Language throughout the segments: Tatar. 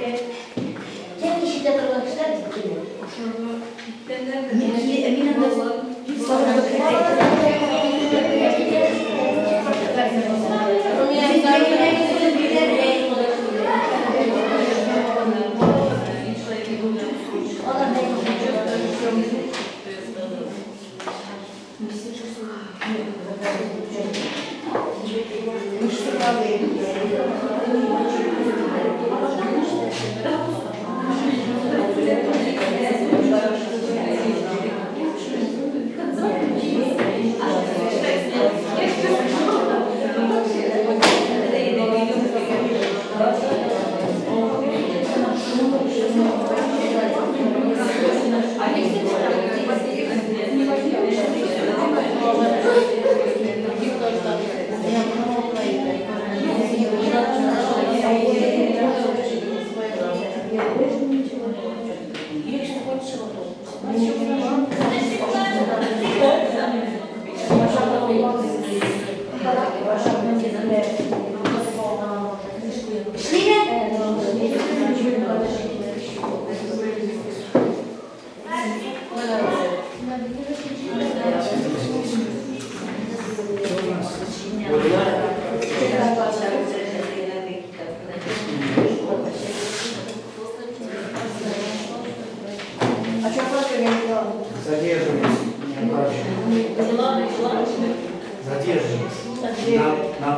Кем ишетә торган кешеләр без бөтенләй.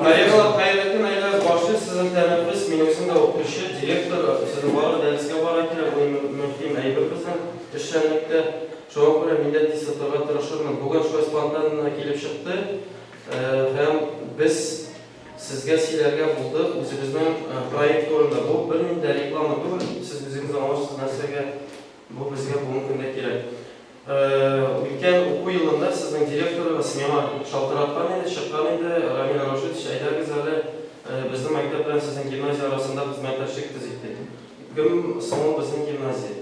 Коллегалар, хәерле көн, әйдәгез башлыйк. Сезнең тәнәфес, мин үзем дә укытучы, директор, сезнең бары дәрескә бара килә, бу мөһим әйбер безнең эшчәнлектә. Шуңа күрә мин дә тиз тотарга тырышырмын. Бүген шулай спонтанно килеп чыкты. Һәм без сезгә сөйләргә булдык үзебезнең проект турында. Бу бернинди дә реклама түгел, сез үзегез аңларсыз нәрсәгә бу безгә бүгенге көндә кирәк. Үткән уку елында сезнең директорыгыз миңа шалтыраткан иде, чыккан иде, Рамил Рашитович, әйдәгез әле, безнең мәктәп белән сезнең гимназия арасында хезмәттәшлек төзик, дип. Кем соң ул безнең гимназия?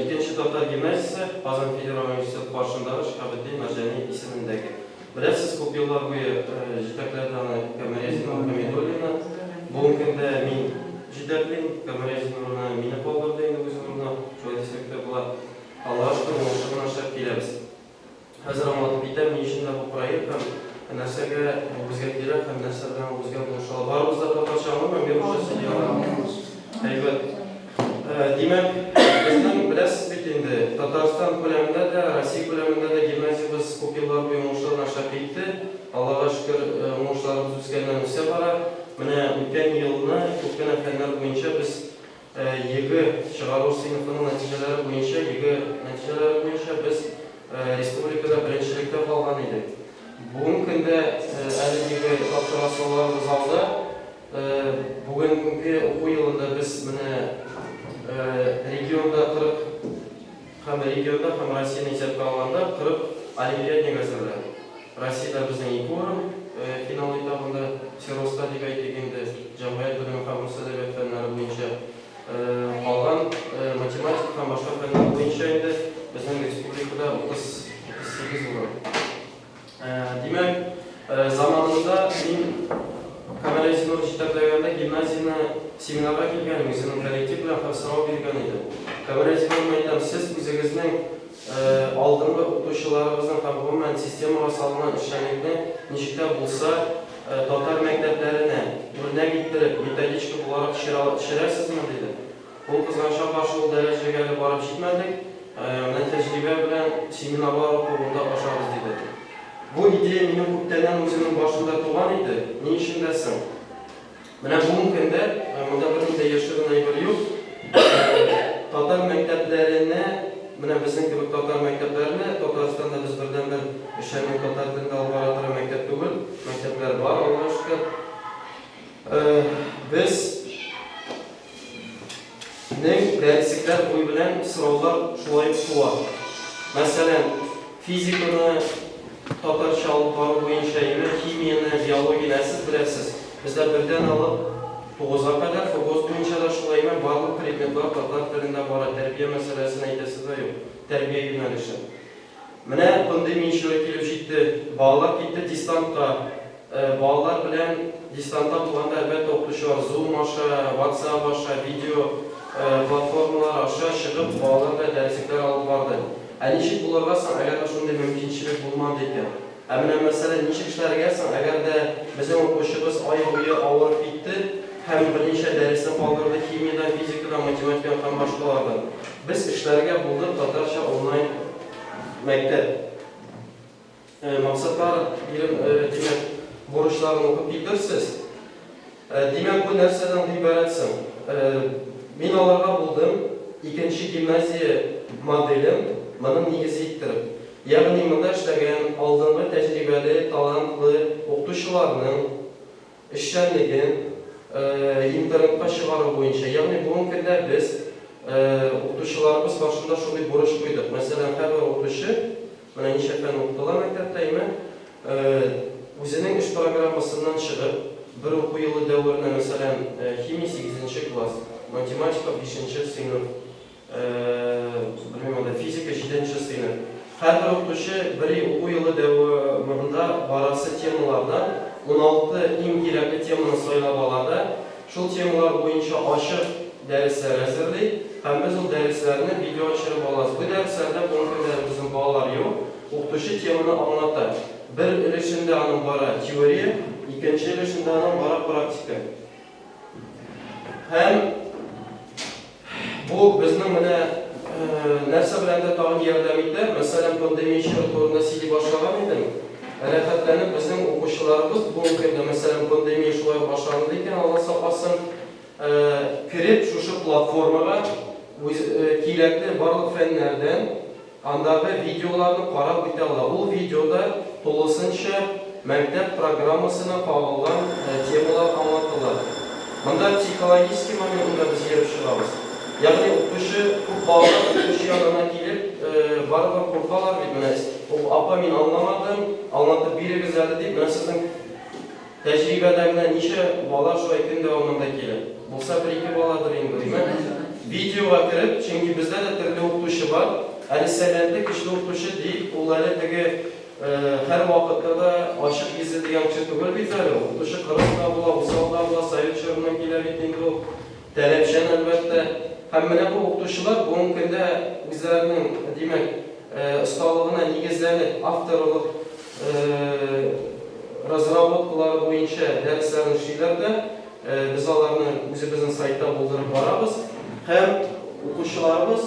Икенче татар гимназиясе, Казан федераль университеты каршындагы Шиһабетдин Мәрҗани исемендәге. Беләсез, күп еллар буе җитәкләде аны Камәрия Зиннур Хәмидуллина. Бүгенге көндә мин җитәклим, Камәрия Зиннуровна мине калдырды инде үз урынына, шулай дисәк тә була. Аллага шөкер, уңышлы гына эшләп киләбез. Хәзер аңлатып китәм, ни өчен дә бу проект һәм нәрсәгә ул безгә кирәк һәм нәрсә белән ул безгә булыша ала. Барыбыз да татарча аңлыймы? Мин русча сөйли алам. Әйбәт. Димәк, безнең, беләсез бит инде, Татарстан күләмендә дә, Россия күләмендә дә гимназиябез күп еллар буе уңышлы гына эшләп китте. Аллага шөкер, уңышларыбыз үскәннән-үсә бара. Менә үткән елны күп кенә фәннәр буенча без ЕГЭ чыгару сыйныфының нәтиҗәләре буенча, ЕГЭ нәтиҗәләре буенча без республикада беренчелектә калган идек. Бүгенге көндә әле ЕГЭ тапшырасыларыбыз алда. Бүгенге уку елында без менә регионда 40 һәм регионда һәм Россияне исәпкә алганда 40 олимпиадник әзерләдек. Россиядә безнең ике урын, финал этабында Всероста дип әйтик инде, җәмгыять белеме һәм рус әдәбият фәннәре буенча. Калган математика һәм башка фәннәр буенча инде безнең республикада 38 урын. Димәк, заманында мин Камалия Зиннур җитәкләгәндә гимназияне семинарга килгән, үземнең коллектив белән һәм сорау биргән идем. Камалия Зиннуровна әйтәм, сез үзегезнең Алдынгы укытучыларыбызның һәм гомумән системага салынган эшчәнлекне ничек тә булса татар мәктәпләренә үрнәк иттереп, методичка буларак төшерәсезме? диде. Ул, кызганычка каршы, ул дәрәҗәгә әле барып җитмәдек, менә тәҗрибә белән семинарлар укып уртаклашабыз, диде. Бу идея минем күптәннән үземнең башымда туган иде, ни өчен дә соң? Менә бүгенге көндә, монда бернинди дә яшерен әйбер юк, татар мәктәпләренә, менә безнең кебек татар мәктәпләренә, Татарстанда без бердәнбер эшчәнлек татар телендә алып бара торган мәктәп түгел, мәктәпләр бар, Аллага шөкер. Без нең дәреслекләр буй белән сораулар шулай ук туа. Мәсәлән, физиканы татарча алып бару буенча, имә химияне, биологияне, ә сез беләсез, бездә бердән алып тугызга кадәр ФГОС буенча да шулай, имә барлык предметлар татар телендә бара, тәрбия мәсьәләсен әйтәсе дә юк, тәрбия юнәлеше. Менә пандемия чоры килеп җитте, балалар китте дистантка. Балалар белән дистантта булганда, әлбәттә, укытучылар Zoom аша, WhatsApp аша, видео платформалар аша чыгып, балалар белән дәреслекләр алып барды. Ә ничек булырга соң, әгәр дә шундый мөмкинчелек булмады икән? Ә менә, мәсәлән, ничек эшләргә соң, әгәр дә безнең укучыбыз ай буе авырып китте һәм берничә дәресне калдырды химиядән, физикадан, математикадан һәм башкалардан? Без эшләргә булдык татарча онлайн мәктәп. Максатлар, бирем, димәк, бурычларын укып китерсез. Димәк, бу нәрсәдән гыйбарәт соң? Мин аларга булдым икенче гимназия моделен моның нигезе иттереп. Ягъни монда эшләгән алдынгы тәҗрибәле, талантлы укытучыларның эшчәнлеген интернетка чыгару буенча. Ягъни бүгенге көндә без укытучыларыбыз каршында шундый бурыч куйдык. Мәсәлән, һәрбер укытучы, менә ничә фән укытыла мәктәптә, әйме, үзенең эш программасыннан чыгып, бер уку елы дәверенә, мәсәлән, химия сигезенче класс, математика бишенче сыйныф, Белмим анда, физика җиденче сыйныф. Һәрбер укытучы бер уку елы дәвамында барасы темалардан 16 иң кирәкле теманы сайлап ала да, шул темалар буенча ачык дәресләр әзерли һәм без ул дәресләрне видеога төшереп алабыз. Бу дәресләрдә бүгенге көндә безнең балалар юк, укытучы теманы аңлата. Бер өлешендә аның бара теория, икенче өлешендә аның бара практика. Һәм бу безнең менә нәрсә белән дә тагын ярдәм итә. Мәсәлән, пандемия чоры турында сөйли башлаган идем. Рәхәтләнеп безнең укучыларыбыз бүгенге көндә, мәсәлән, пандемия шулай ук башланды икән, Алла сакласын, кереп шушы платформага үз кирәкле барлык фәннәрдән Андагы видеоларны карап үтә ала. Ул видеода тулысынча мәктәп программасына кагылган темалар аңлатыла. Монда психологический моментны да без ерып чыгабыз. Ягъни укытучы, күп балалар укытучы янына килеп, барыбер куркалар бит, менә апа, мин аңламадым, аңлатып бирегез әле дип, менә сезнең Тәҗрибәдә менә ничә бала шулай көн дәвамында килә? Булса бер-ике баладыр инде, димәк. Видеога кереп, чөнки бездә дә төрле укытучы бар. Әле сәләтле, көчле укытучы дип, ул әле теге һәрвакытта да ачык йөзле дигән кеше түгел бит әле. Укытучы кырыс та була, усал да була, совет чорыннан килә бит инде ул. Таләпчән, әлбәттә. Һәм менә бу укытучылар бүгенге көндә үзләренең, димәк, осталыгына нигезләнеп, авторлык разработкалары буенча дәресләрне эшлиләр дә, без аларны үзебезнең сайтта булдырып барабыз һәм укучыларыбыз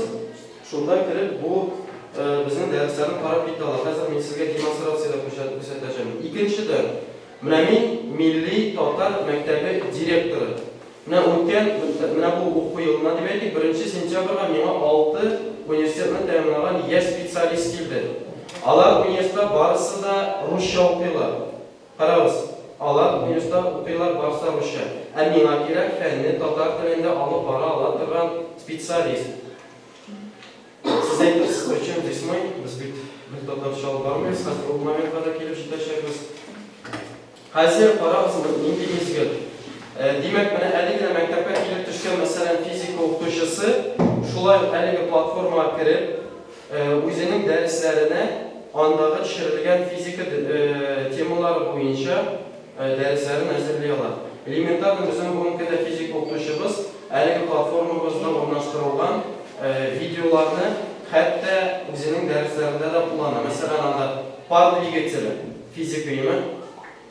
шунда кереп бу безнең дәресләрне карап китә ала. Хәзер мин сезгә демонстрациядә күрсәтәчәкмен. Икенчедән, менә мин милли татар мәктәбе директоры. Менә үткән, менә бу уку елына дип әйтик, беренче сентябрьгә миңа алты университетны тәмамлаган яшь специалист килде. Алар университетта барысы да русча укыйлар. Карагыз, алар университетта укыйлар барысы да русча. Ә миңа кирәк фәнне татар телендә алып бара ала торган специалист. Сез әйтерсез, причем здесь мы? Без бит гел татарча алып бармыйбыз, хәзер ул моментка да килеп җитәчәкбез. Хәзер карагыз, нинди мизгел. Димәк, менә әле генә мәктәпкә килеп төшкән, мәсәлән, физика укытучысы шулай ук әлеге платформага кереп, үзенең дәресләренә андагы төшерелгән физика темалары буенча дәресләрен әзерли ала. Элементарно безнең бүгенге көндә физика укытучыбыз әлеге платформабызда урнаштырылган видеоларны хәтта үзенең дәресләрендә дә куллана. Мәсәлән, анда пар двигателе. Физика име?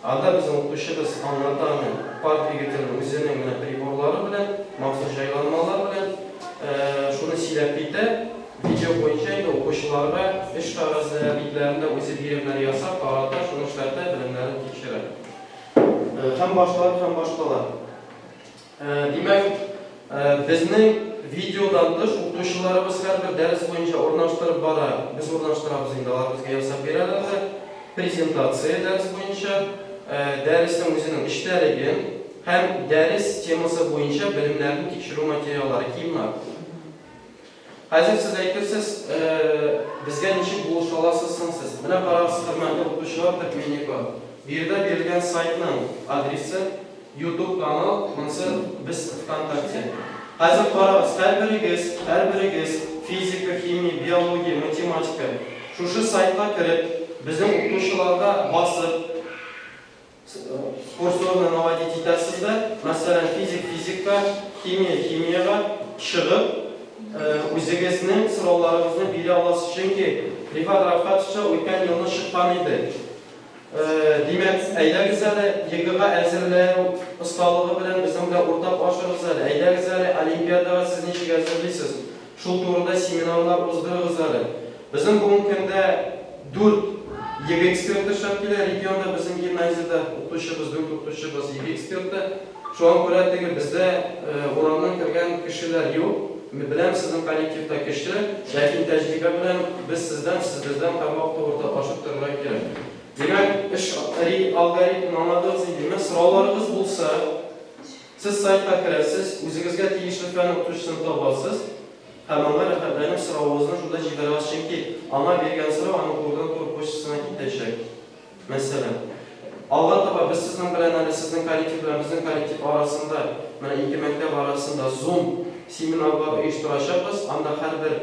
Анда безнең укытучыбыз аңлата аны пар двигателен үзенең менә приборлары белән, махсус җайланмалар белән шуны сөйләп китә. Видео буенча инде укучыларга эш кәгазе битләрендә үзе биремнәр ясап тарата, шуны эшләтә, белемнәрен тикшерә. Һәм башкалар, һәм башкалар. Димәк, безнең видеодан тыш укытучыларыбыз һәрбер дәрес буенча урнаштырып бара. Без урнаштырабыз инде, алар безгә ясап бирәләр дә. Презентация дәрес буенча, дәреснең үзенең эчтәлеген һәм дәрес темасы буенча белемнәрне тикшерү материаллары, КИМнар. Хәзер сез әйтерсез, безгә ничек булыша аласыз соң сез? Менә карагыз, хөрмәтле укытучылар, Төркменико. Биредә бирелгән сайтның адресы, YouTube канал, монысы без ВКонтакте. Хәзер карагыз, һәрберегез, һәрберегез физика, химия, биология, математика, шушы сайтка кереп, безнең укытучыларга басып, Курсорны наводить итәсез дә, мәсәлән, физик физикка, химия химиягә. чыгып, үзегезнең сорауларыгызны бирә аласыз, чөнки Рифат Рафкатовичта үткән елны чыккан иде. Димәк, әйдәгез әле, ЕГЭга әзерләү осталыгы белән безнең белән уртаклашыгыз әле. Әйдәгез әле, олимпиадага сез ничек әзерлисез? Шул турыда семинарлар уздырыгыз әле. Безнең бүгенге көндә дүрт ЕГЭ эксперты эшләп килә регионда, безнең гимназиядә укытучыбыз, дүрт укытучыбыз ЕГЭ эксперты. Шуңа күрә теге бездә урамнан кергән кешеләр юк. Мин беләм, сезнең коллектив та көчле, ләкин тәҗрибә белән без сездән, сез бездән һәрвакытта уртаклашып торырга кирәк. Димәк, эш алгоритмын аңладыгыз инде. Димәк, сорауларыгыз булса, сез сайтка керәсез, үзегезгә тиешле фән укытучысын табасыз һәм аңа рәхәтләнеп соравыгызны шунда җибәрә аласыз, чөнки аңа биргән сорау аның турыдан-туры почтасына китәчәк. Мәсәлән, алга таба без сезнең белән әле сезнең коллектив белән безнең коллектив арасында, менә ике мәктәп арасында Zoom семинарлар оештырачакбыз. Анда һәрбер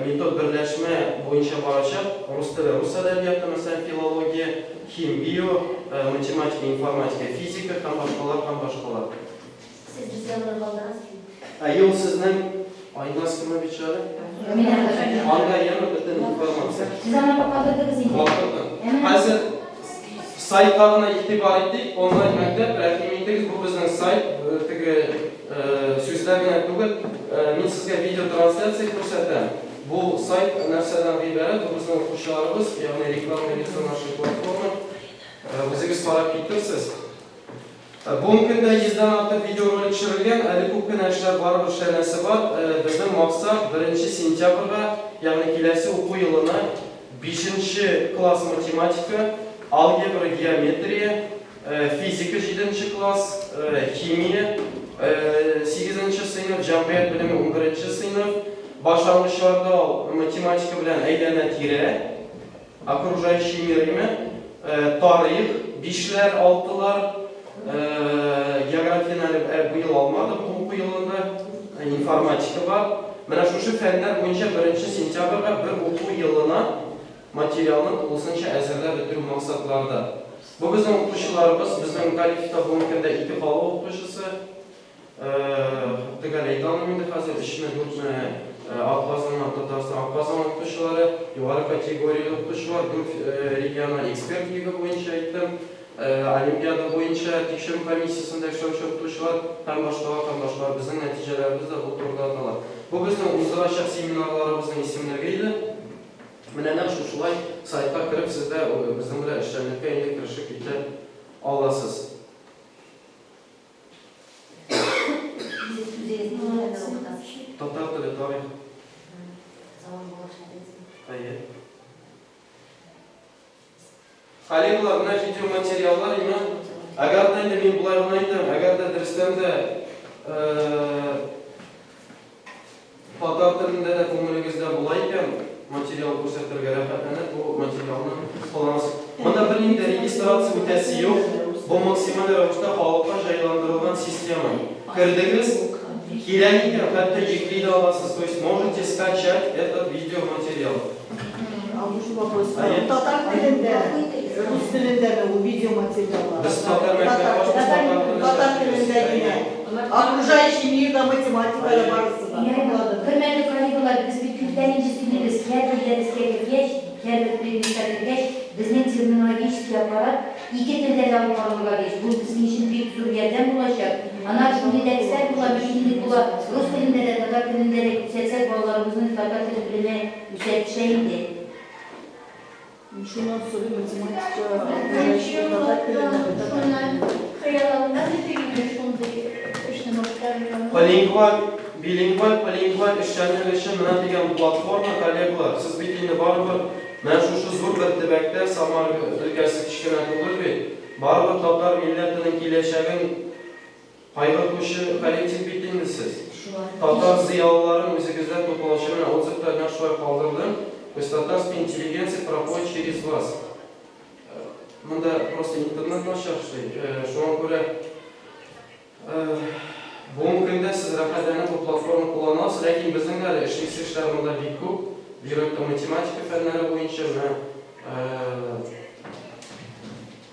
метод берләшмә буенча барачак. Рус теле, рус әдәбияты, мәсәлән, филология, хим, био, математика, информатика, физика һәм башкалар, һәм башкалар. Сез безгә алар калдырасызмы? Әйе, ул сезнең Айназ кеме бит әле? Анда яме бөтен информация. Сез аны калдырдыгыз инде. Калдырдым. Хәзер сайтка гына игътибар итик, онлайн мәктәп, рәхим итегез, бу безнең сайт, теге сүзләр генә түгел. Мин сезгә видеотрансляция күрсәтәм. Бу сайт нәрсәдән гыйбарәт? Бу безнең укучыларыбыз, ягъни реклама лицо нашей платформы. Үзегез карап китерсез. Бүгенге көндә йөздән артык видеоролик төшерелгән, әле күп кенә эшләр барыбер эшләнәсе бар. Безнең максат, беренче сентябрьгә, ягъни киләсе уку елына бишенче класс математика, алгебра, геометрия, физика җиденче класс, химия сигезенче сыйныф, җәмгыять белеме унберенче сыйныф, башлангычларда математика белән әйләнә-тирә, Окружающий мир име, тарих, бишләр, алтылар, географияне әле быел алмадык, бу уку елында, информатика бар. Менә шушы фәннәр буенча беренче сентябрьгә бер уку елына материалны тулысынча әзерләп бетерү максатларда. Бу безнең укытучыларыбыз, безнең коллективта бүгенге көндә ике халык укытучысы. Төгәл әйтә алмыйм инде хәзер, өчме, дүртме атказанган Татарстан атказанган укытучылары, югары категорияле укытучылар, дүрт региональ эксперт йөге буенча әйттем, олимпиада буенча тикшерү комиссиясендә эшләүче укытучылар һәм башкалар, һәм башкалар. Безнең нәтиҗәләребез дә бу турыда атала. Бу безнең уздырачак семинарларыбызның исемлеге иде. Менә нәкъ шушылай сайтка кереп сез дә безнең белән эшчәнлеккә инде керешеп китә аласыз. Сез үзегез нинди фәннәр укытасыз? Татар теле, тарих. Әйе. Коллегалар, менә видеоматериаллар име? Әгәр дә инде мин болай гына әйтәм, әгәр дә дөрестән дә Татар телендә дә күңелегездә була икән, материал күрсәтергә рәхәтләнеп бу материалны кулланасыз. Монда бернинди дә регистрация үтәсе юк, бу максималь рәвештә халыкка җайландырылган система. Кердегез, кирәк икән, хәтта йөкли дә аласыз, то есть можете скачать этот видеоматериал. А можно вопрос? Татар телендә, рус телендәме ул видеоматериаллар? Без татар мәктәбе ачтык, татар телендә. Татар телендә генә. Окружающий мир да, математика да барысы да. Хөрмәтле коллегалар, без бит күптән инде сөйлибез, һәрбер дәрескә кергәч, һәрбер предметка кергәч, безнең терминологический аппарат ике телдә дә алып барылырга тиеш. Бу безнең өчен бик зур ярдәм булачак. Аннары шундый дәресләр була, мөмкинлек була, рус телендә дә, татар телендә дә күрсәтсәк, балаларыбызның татар теле белеме үсә төшә инде. Мин шуннан сорыйм, математика, окружающий татар телендә, татар телендә. Полингваль, билингваль, полингваль эшчәнлек өчен менә дигән платформа, коллегалар. Сез бит инде барыбер менә шушы зур бер төбәктә, Самара өлкәсе кечкенә түгел бит, барыбер татар милләтенең киләчәген Кайгыртучы коллектив бит инде сез. Татар зыялыларын үзегездә туплаучы менә отзывта нәкъ шулай калдырдым, то есть татарская интеллигенция проходит через вас. Монда просто интернет начар эшли, шуңа күрә бүгенге көндә сез рәхәтләнеп бу платформа куллана аласыз, ләкин безнең дә әле эшлисе эшләр монда бик күп, бигрәк тә математика фәннәре буенча менә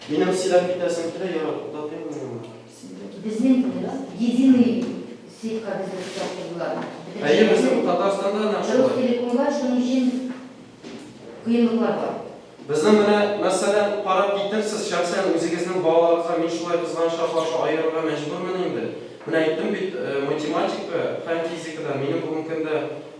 минем сөйләп китәсем килә, ярар, туктатыйммы мин моны? Безнең единый. Сетька безне тоташтырдылар. Бөтен Әйе, безнең шәһәрне Татарстанда нәкъ шулай. Ростелекомга шуның өчен кыенлыклар бар. Безнең менә, мәсәлән, карап китерсез, шәхсән үзегезнең балаларыгызга мин шулай кызганычка каршы аерырга мәҗбүрмен инде. Менә әйттем бит, математика һәм физикадан минем бүгенге көндә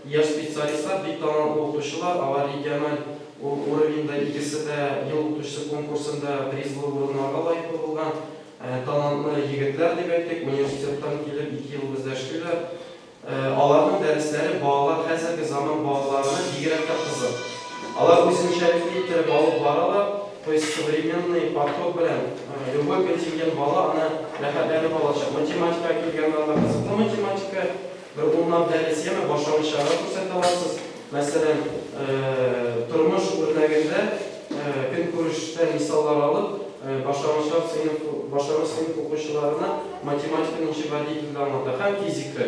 яшь специалистлар, бик талантлы укытучылар, алар региональ уровеньда икесе дә Ел укытучысы конкурсында призлы урыннарга лаеклы булган талантлы егетләр дип әйтик, университеттан килеп ике ел бездә эшлиләр. Аларның дәресләре балалар, хәзерге заман балаларына бигрәк тә кызык. Алар үзенчәлекле иттереп алып баралар, то есть современный подход белән любой контингент бала аны рәхәтләнеп алачак. Математикага килгәндә анда кызыклы математика, бер унлап дәрес яме башлангычага күрсәтә аласыз. Мәсәлән, тормыш үрнәгендә көнкүрештән мисаллар алып, башлангычлар сыйныф, башлангыч сыйныф укучыларына математиканы ничек гади телдә аңлата һәм физика,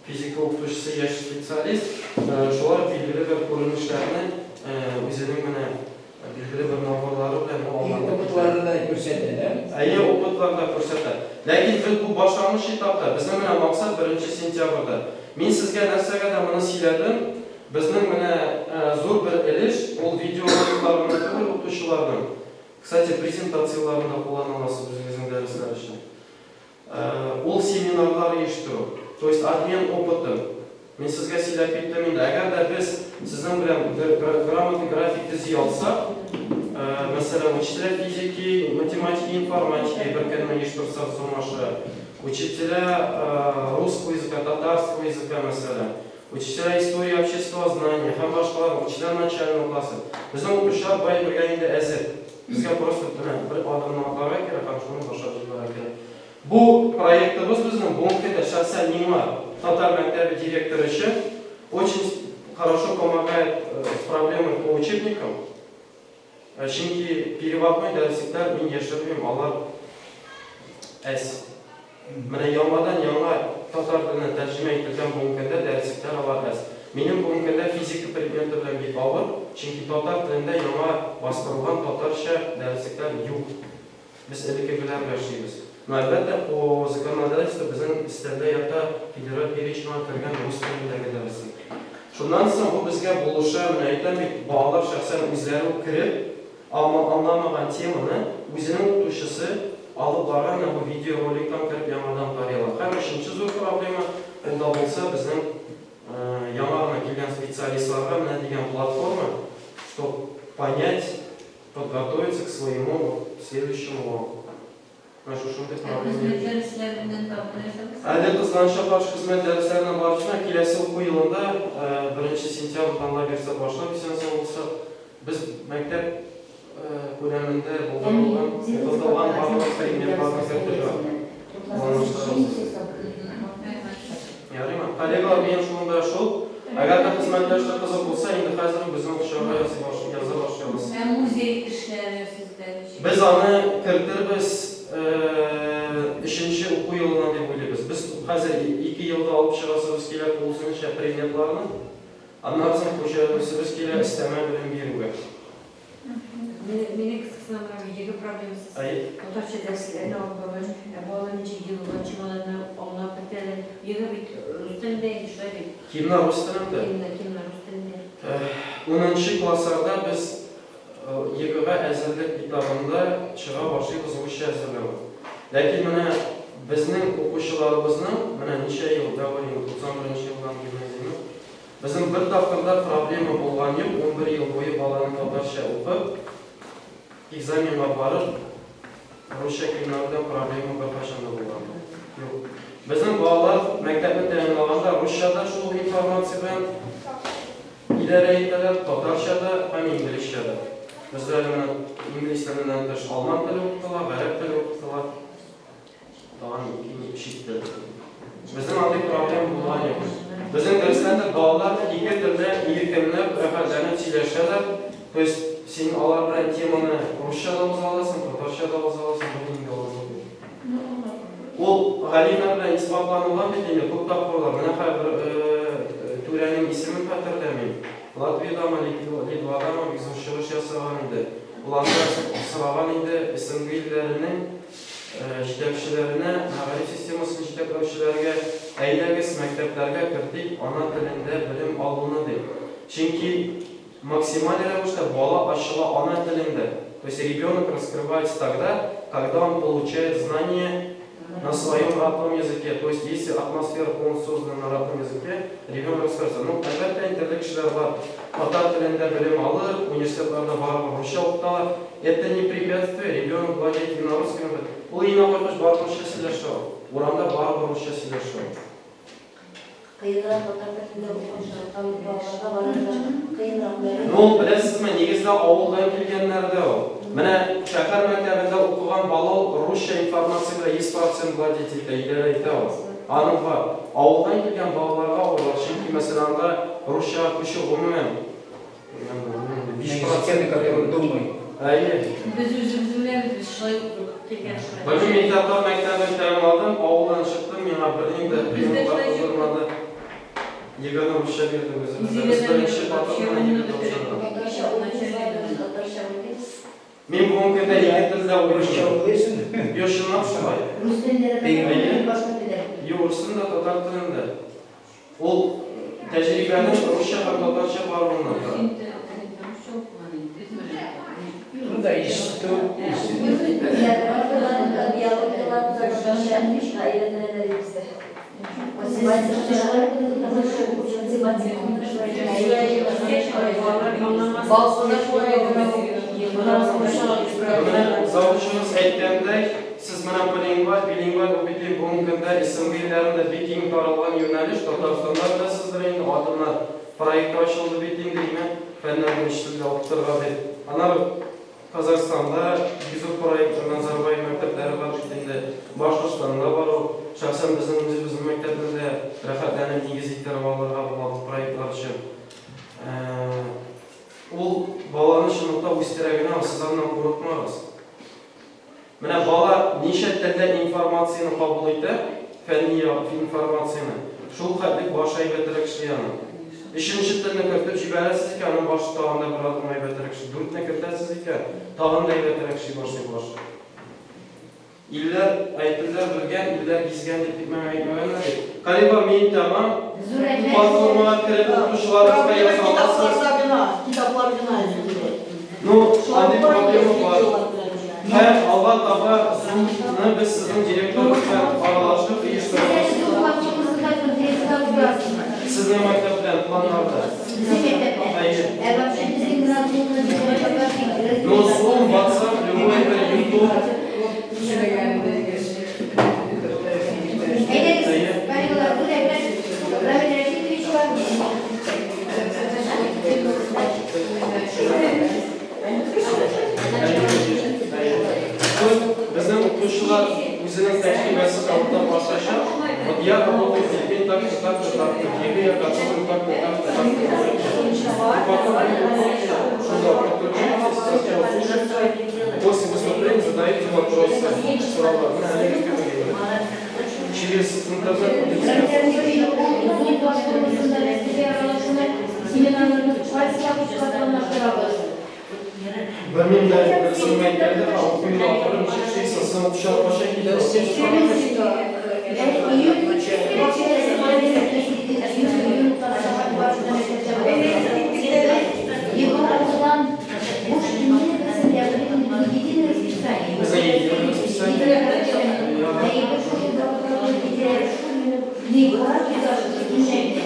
физика укытучысы яшь специалист шулай ук билгеле бер күренешләрне үзенең менә билгеле бер наборлары белән ул Тик аңлатып китә. опытларны да күрсәтә, дә? Әйе, опытлар да күрсәтә. Ләкин без бу башлангыч этапта, безнең менә максат беренче сентябрьдә. Мин сезгә нәрсәгә дә моны сөйләдем, безнең менә зур бер өлеш, ул видеороликлар гына түгел укытучыларның, кстати, презентацияләрен дә куллана аласыз үзегезнең дәресләр өчен. Ул семинарлар оештыру, то есть обмен опытом. Мин сезгә сөйләп киттем инде, әгәр дә без сезнең белән бер грамотный график төзи алсак, мәсәлән, учителя физики, математики, информатики бер көнне оештырсак Zoom аша, учителя русского языка, татарского языка, мәсәлән, учителя истории обществознания һәм башкалар, учителя начального класса. Безнең укучылар бай бергә инде әзер. Безгә просто менә бер адымны атларга кирәк һәм шуны башлап җибәрергә кирәк. Бу проектыбыз безнең бүгенге көндә шәхсән миңа, татар мәктәбе директоры өчен, очень хорошо помогает с проблемой по учебникам. Чөнки переводной дәреслекләр, мин яшермим, алар әз. Менә яңадан яңа татар теленә тәрҗемә ителгән бүгенге көндә дәреслекләр алар әз. Минем бүгенге көндә физика предметы белән бик авыр, чөнки татар телендә яңа бастырылган татарча дәреслекләр юк. Без элеккегеләр белән эшлибез. Но, әлбәттә, по законодательству безнең өстәлдә ята федераль переченьга кергән рус телендәге дәреслек. Шуннан соң бу безгә булыша, менә әйтәм бит, балалар шәхсән үзләре үк кереп, Аңа аңламаган теманы үзенең укытучысы алып барган менә бу видеороликтан кереп яңадан карый ала. Һәм өченче зур проблема, ул да булса безнең яңа гына килгән специалистларга менә дигән платформа, чтоб понять, подготовиться к своему следующему уроку. Менә шушындый Ә проблема. хезмәт дәресләреннән тагын нәрсә булсын? Әле кызганычка каршы хезмәт дәресләренә барышына киләсе уку елында, беренче сентябрьдән Алла бирсә башлап исән-сау булсак, без мәктәп күләмендә булдырылган, укытылган барлык предметларны кертергә планлаштырабыз. Ярыймы? Коллегалар, минем шунда шул. Әгәр дә хезмәттәшлек кызык булса, инде хәзер үк безнең укучыларга яза башлыйбыз. Ә музей эшләре сездә ничек? Без аны кертербез өченче уку елына дип уйлыйбыз. Без хәзер ике елда алып чыгасыбыз килә тулысынча предметларны. Аннан соң күчерәсебез килә өстәмә белем бирүгә. Минем кызыксынам менә ЕГЭ проблемасы. Әйе. Татарча дәресләрне алып баргач, ә бала ничек егылганчы баланы аңлап бетә. ЕГЭ бит рус телендә инде, шулай бит. Кимнәр рус телендә? Кимнәр, кимнәр рус телендә. Унынчы классларда без ЕГЭга әзерлек этабында чыга башлыйбыз русча әзерләү. Ләкин менә безнең укучыларыбызның, менә ничә ел дәвер инде, 91 нче елдан гимназияне, Безнең бер тапкыр да проблема булган юк, 11 ел буе баланы татарча укып, экзаменга барып, русча кыйнау белән проблема беркайчан да булган юк. Безнең балалар мәктәпне тәмамлаганда русча да шул ук информация белән идарә итәләр, татарча да һәм инглизчә дә. Бездә әле менә инглиз теленнән тыш алман теле укытыла, гарәп теле укытыла. Тагын ике чит тел. Безнең андый проблема булган юк. Безнең дәресләрдә балалар ике телдә иркенләп, рәхәтләнеп сөйләшәләр. То есть син алар белән теманы русча да уза аласың, татарча да уза аласың, бернинди дә авырлык юк. Ул галимнәр белән исбатланылган бит инде күп тапкырлар. Менә хәзер түрәнең исемен хәтерләмим. Латвиядәме, Литвадамы бик зур чыгыш ясаган иде. Ул анда сораган иде СНГ илләренең җитәкчеләренә, мәгариф системасын җитәкләүчеләргә. Әйдәгез, мәктәпләргә кертик ана телендә белем алуны дип. Чөнки максималь рәвештә бала ачыла ана телендә. То есть ребенок раскрывается тогда, когда он получает знания на своем родном языке. То есть если атмосфера полностью создана на родном языке, ребенок раскроется. Ну, әлбәттә, инде кешеләр бар. Татар телендә белем алып, университетларда барыбер русча укыталар. Это не препятствие, ребенок владеет и на русском языке. Ул өенә кайткач барыбер русча сөйләшә ул. Урамда барыбер русча сөйләшә ул. Кыенрак татар телендә укыган балаларга барырга кыенрак бәлки. Ну, ул, беләсезме, нигездә авылдан килгәннәрдә ул. Менә шәһәр мәктәбендә укыган бала ул русча информация белән 100% владеть итә, идарә итә ул. Аның бар. Авылдан килгән балаларга авыррак, чөнки, мәсәлән, анда русчага күчү гомумән 5 На языке, на котором думай. Әйе. Без үзебез беләбез, без шулай укып килгән. Белмим, мин татар мәктәбен тәмамладым, авылдан чыктым, миңа бернинди Бездә кыенлыклар шулай юк. тудырмады. ЕГЭны русча бирдек үзебез. Без беренче татар ЕГЭ тапшырдык. Татарча укыйбыз, татарча укыйбыз. Мин бүгенге көндә ике телдә Русча уйлыйм. уйлыйсың? Юк, чынлап шулай. Рус телендә дә татар телендә, башка телдә. Юк, рус телендә, татар телендә. Ул тәҗрибәнең русча һәм татарча баруыннан тора. Син дә русча укыган инде. Ну да, институт, институт. Биологиялар татарча өйрәнәләр бездә. Менә завучыбыз әйткәндәй, сез менә полингваль, билингваль, ул бит инде бүгенге көндә СНГ илләрендә бик киң таралган юнәлеш, Татарстанда беләсездер инде, Адымнар проекты ачылды бит инде, димәк, фәннәрне өч телдә укытырга дип. Аннары Казахстанда бик зур проект, Назарбаев мәктәпләре бар бит инде, Башкортстанда бар ул. Шәхсән безнең үзебезнең мәктәпне дә рәхәтләнеп нигез иттереп алырга була бу проектлар өчен. Ул баланы чынлыкта үстерә генә, сез аннан курыкмагыз. Менә бала ничә телдә информацияне кабул итә, фәнни информацияне, шул хәтлек башы әйбәтрәк эшли аның. Өченче телне кертеп җибәрәсез икән, аның башы тагын да бер адым әйбәтрәк эшли. Дүртне кертәсез икән, тагын да әйбәтрәк эшли башлый башы. Илләр, әйтелләр белгән, илләр гизгән дип тик миңа әйтмәгәннәр бит. Коллега, мин тәмам. Зур рәхмәт. Платформага кереп укытучыларыбызга Проблема яза аласыз. китапларда гына, китаплар гына әзерләнә. Ну, андый проблема бар. Һәм алга таба Zoom-ны без сезнең директорыбыз белән аралашып Сез әле оештырабыз. Zoom платформасында конференцияләр уздырасызмы? Сезнең мәктәп белән планнарда. Безнең мәктәптә. Әйе. Ә вообще безнең менә Zoom-ны Ну, Zoom, WhatsApp, любой бер YouTube. Әйдәгез, коллегалар, зур рәхмәт. Рамил Рәшитовичка. То есть безнең укытучылар үзенең тәҗрибәсен уртаклашачак. Вот я работаю с детьми так-то, так-то, так-то. ЕГЭ я готовлю так-то, так-то, так-то. И потом вы шунда подключаетесь, сначала слушаете, после выступления задаете вопросы. Сораулар. Менә әлеге кебек. Через интернет будет Рамил Рәшитович, ул Zoom платформасында мәсьәлә аралашуны семинарларны кайсы вакытка планлаштырабыз? Белмим дә, берсен әйткәндә, уку елы ахыры ничек эшлисең, син укучылар кайчан килә? Әле июнь, вообще июнь, июнь, Егоровдан буш көнне единое расписание. Безнең единое расписание. Единое расписание. Да и бер шушы не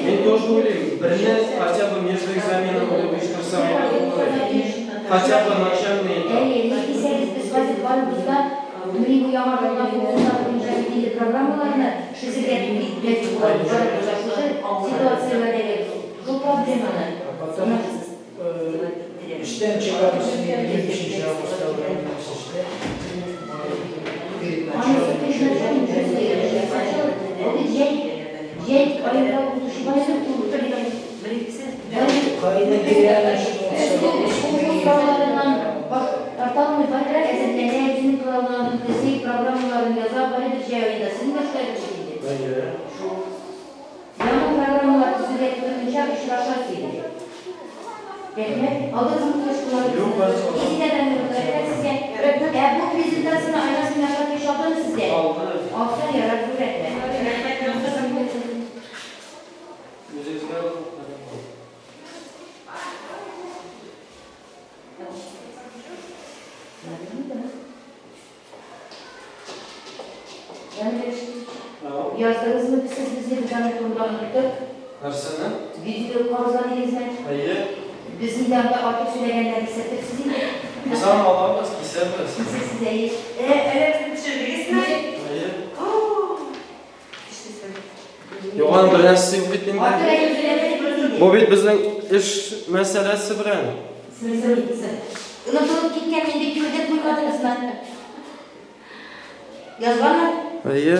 Мин тоже уйлыйм, берне хотя бы между экзаменом уйлап оештырсам әйбәт булыр иде. Хотя бы начальный этап. Әйе, ник дисәгез, без хәзер барыбыз да милли бу яңа буенча программаларны төзергә барыбыз да шушы ситуацияләрдәге шул проблеманы. А потом эштән чыгабыз, 25 августта уйнаймыз эштә. Перед Анысы началом перед учебы. началом Ул бит җәй, җәй аенда укытучылар Кайда деревянная Уку сорауларыннан баш тарта алмый, барыбер әзерләнә, үзенең планын төзи, программаларын яза, барыбер җәй аенда. Сезнең дә шулай бит инде. Әйе. Яңа программалар төзергә тотынча очрашасы иде. Рәхмәт. Алдыгызмы кошкылар? Юк, бәлки. Исенә рәхмәт сезгә. Ә бу презентацияне Айназ Минашатович алдымы сезгә? Алды. Алса, ярар, зур рәхмәт. Рәхмәт. Рөстәмович. Яздыгызмы сез безне, без аның турында оныттык. Нәрсәне? Видео кабызган идегезме? Әйе. Без инде анда артык сөйләгәннәрне кисәтеп инде. Без аны алабыз, кисәбез. Кисәсез, әйе. Әллә безне төшердегезме? Әйе. Эшлисең. Юк, аның бер нәрсәсе юк бит инде. Артык әйтеп сөйләмәдек бит инде. Бу бит безнең эш мәсьәләсе белән. Онытылып киткән инде, күрдек куймадыгызмы? Язганмы? Әйе.